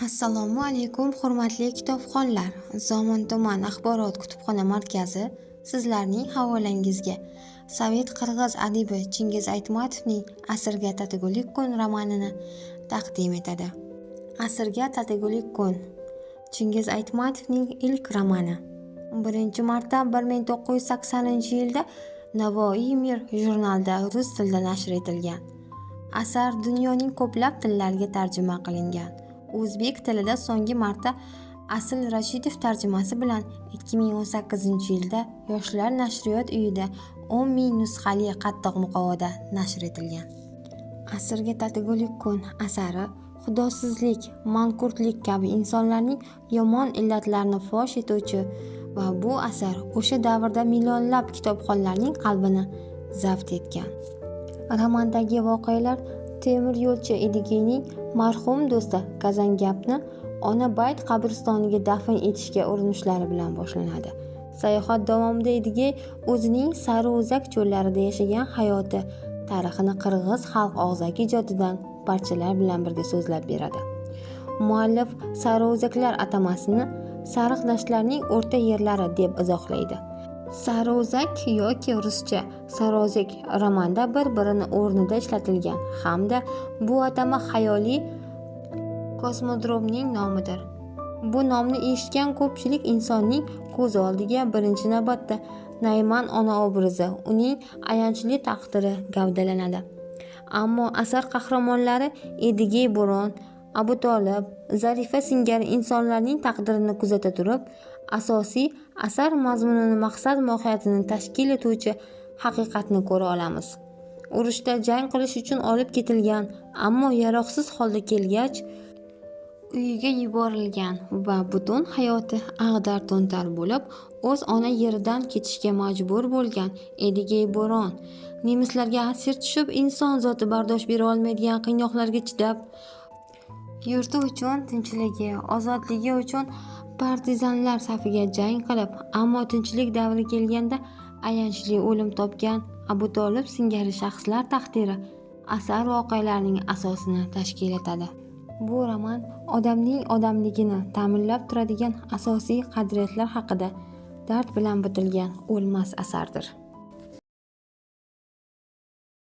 Assalomu alaykum, hurmatli kitobxonlar. Zomin tuman axborot kutubxona markazi sizlarning havolangizga sovet qirg'iz adibi Chingiz Aytmatovning Asrga tatigulik kun romanini taqdim etadi. Asrga tatigulik kun Chingiz Aytmatovning ilk romani. Birinchi marta 1980-yilda Navoiy mir jurnalida rus tilida nashr etilgan. Asar dunyoning ko'plab tillariga tarjima qilingan. O'zbek tilida so'nggi marta Asl Rashidov tarjimasi bilan 2018-yilda Yoshlar nashriyot uyida 10 ming nusxali qattiq muqovada nashr etilgan. Asrga tatigulik kun asari xudosizlik, manqurtlik kabi insonlarning yomon illatlarini fosh etuvchi va bu asar o'sha davrda millionlab kitobxonlarning qalbini zabt etgan. Romandagi voqealar temir yo'lchi Edigeyning marhum do'sti Kazangapni ona bayt qabristoniga dafn etishga urinishlari bilan boshlanadi. Sayohat davomida Edigey o'zining Sariozak cho'llarida yashagan hayoti tarixini qirg'iz xalq og'zaki ijodidan parchalar bilan birga so'zlab beradi. Muallif Sariozaklar atamasini sariq dashtlarning o'rta yerlari deb izohlaydi. Sariozak yoki ruscha Sarozek romanda bir-birini o'rnida ishlatilgan hamda bu atama xayoliy kosmodromning nomidir. Bu nomni eshitgan ko'pchilik insonning ko'z oldiga birinchi navbatda Nayman ona obrazi, uning ayanchli taqdiri gavdalanadi. Ammo asar qahramonlari Edigey Bo'ron, Abutolib, Zarifa singari insonlarning taqdirini kuzata turib, asosiy asar mazmunini, maqsad mohiyatini tashkil etuvchi haqiqatni ko'ra olamiz. Urushda jang qilish uchun olib ketilgan, ammo yaroqsiz holda kelgach uyiga yuborilgan va butun hayoti ag'dar-to'ntar bo'lib, o'z ona yeridan ketishga majbur bo'lgan Edigey Bo'ron, nemislarga asir tushib, inson zoti bardosh bera olmaydigan qiynoqlarga chidab, yurti uchun, tinchligi, ozodligi uchun partizanlar safiga jang qilib, ammo tinchlik davri kelganda ayanchli o'lim topgan Abutolib singari shaxslar taqdiri asar voqealarining asosini tashkil etadi. Bu roman odamning odamligini ta'minlab turadigan asosiy qadriyatlar haqida dard bilan bitilgan o'lmas asardir.